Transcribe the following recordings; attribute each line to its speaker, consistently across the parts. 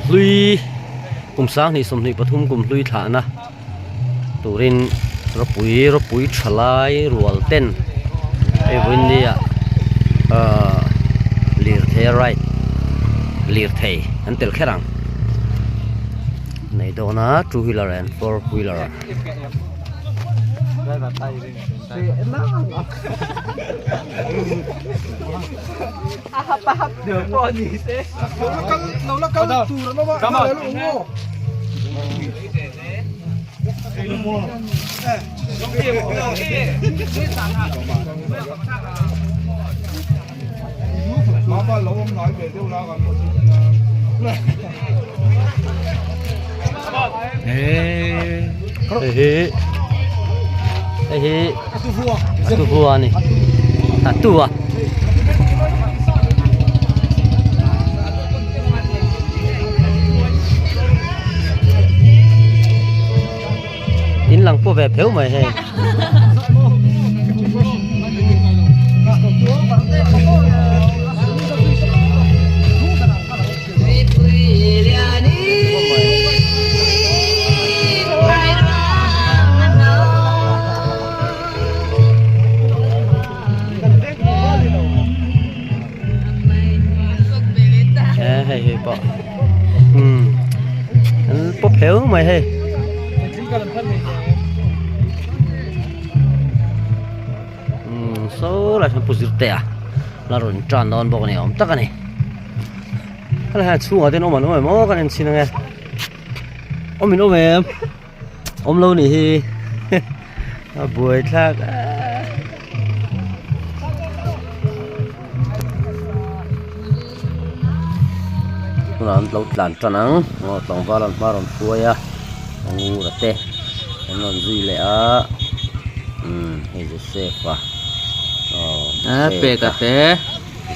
Speaker 1: hlui kum sanghnih 23 kum hlui thlahna turin rawpui rawpui tha lai rual ten hei vawiin nia ahh lirthei a ride lirthei an tel kher ang nei dawn a two wheeler and four wheeler. Hei hi hei hi a tu vua a ni a tu a. In lang pawh ve pheuh mai hei. Hei hei pawh umm an pawp heu mai hei umm saw lai sawn pu zirtea la rawn tan dawn bawk a ni awm tak a ni helai hian chhungah te an awm an awm em aw kan en chhin ang e awm in awm em awm lo nih hi a buai thlak tunah an lo tlan tan ang aw tlangval an hma rawn hruai a a ngur a te an rawn zui leh a umm hei Joseph a aw
Speaker 2: peka te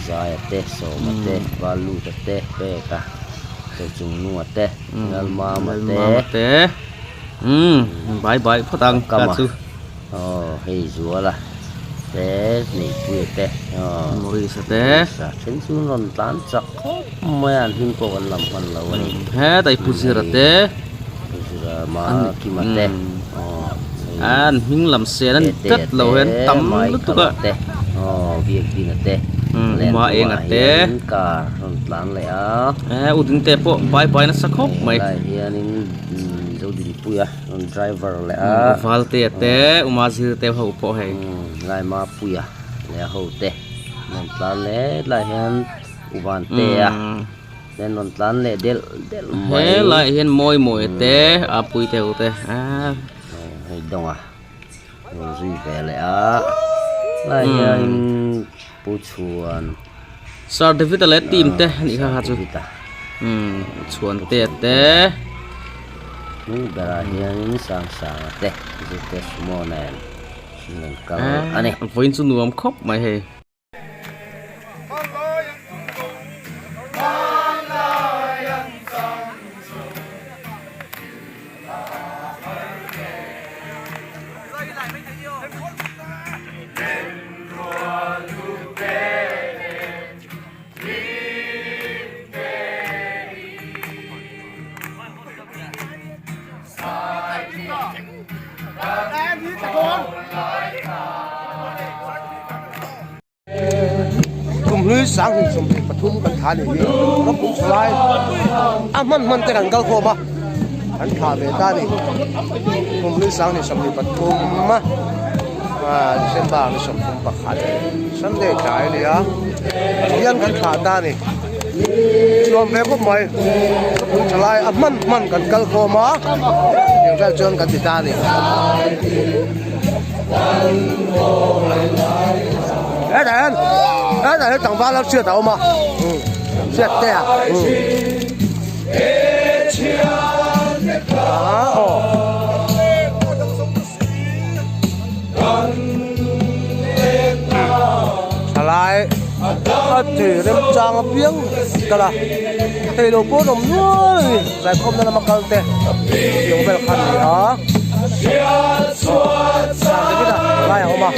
Speaker 1: Zaia te Sawma te Valuta te Peka Chawchungnunga te Lalmama te
Speaker 2: umm bai bai phawt ang ka chu
Speaker 1: aw hei Zuala te Neihpuia te aw
Speaker 2: Maurice-a te
Speaker 1: Maurice-a then chu an rawn tlan chak khawp mai a an hming pawh kan lam hman lo a ni
Speaker 2: hetai Pu Zira te
Speaker 1: Pu Zira Makima te aw
Speaker 2: an hming lam sen a ni tlat lo hian tam lutuk a
Speaker 1: te aw Biakdina te
Speaker 2: Uma Enga te
Speaker 1: car rawn tlan leh a
Speaker 2: eh Udin te pawh bai bai nasa khawp mai
Speaker 1: helai hianin Zodinpuia rawn driver leh a
Speaker 2: Valtea te Uma Zirte ho pawh hei
Speaker 1: Laimapuia leh a ho te rawn tlan leh tlaiah hian Uvantea Nen rawn tlan leh delh delh mai.
Speaker 2: He laiah hian mawi mawi te a pui te ho te a.
Speaker 1: Hei dawng a rawn zui ve leh a lai hian pu chhuan.
Speaker 2: Sir David a leh team te a nih kha kha chu. Chhuan te a te.
Speaker 1: Hnung berah hianin Sangsanga te Zirte Sumo nen an rawn kal a ni.
Speaker 2: Vawiin chu nuam khawp mai hei.
Speaker 3: Kumhlui 2023 kan thla nih hi rawpui thalai a hman hman te kan kal khawm a an thla ve ta a ni Kumhlui 2023 a December ni 31 Sunday tlai a ni a hian kan thlah ta a ni nuam ve khawp mai rawpui thalai a hman hman kan kal khawm a eng vel chuan kan ti ta a ni. Hetah hian hetah hian tlangval a hriat a awm a hriat te a aw thalai a ti remchang apiang kal a thei lo pawh an awm nual a ni zaikhawmna lama kal te tiang vel kha a ni a. Lai a awm a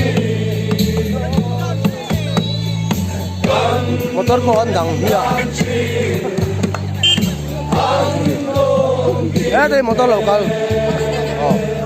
Speaker 3: motor pawh an dang hmiah. Hetei motor lo kal. Aw.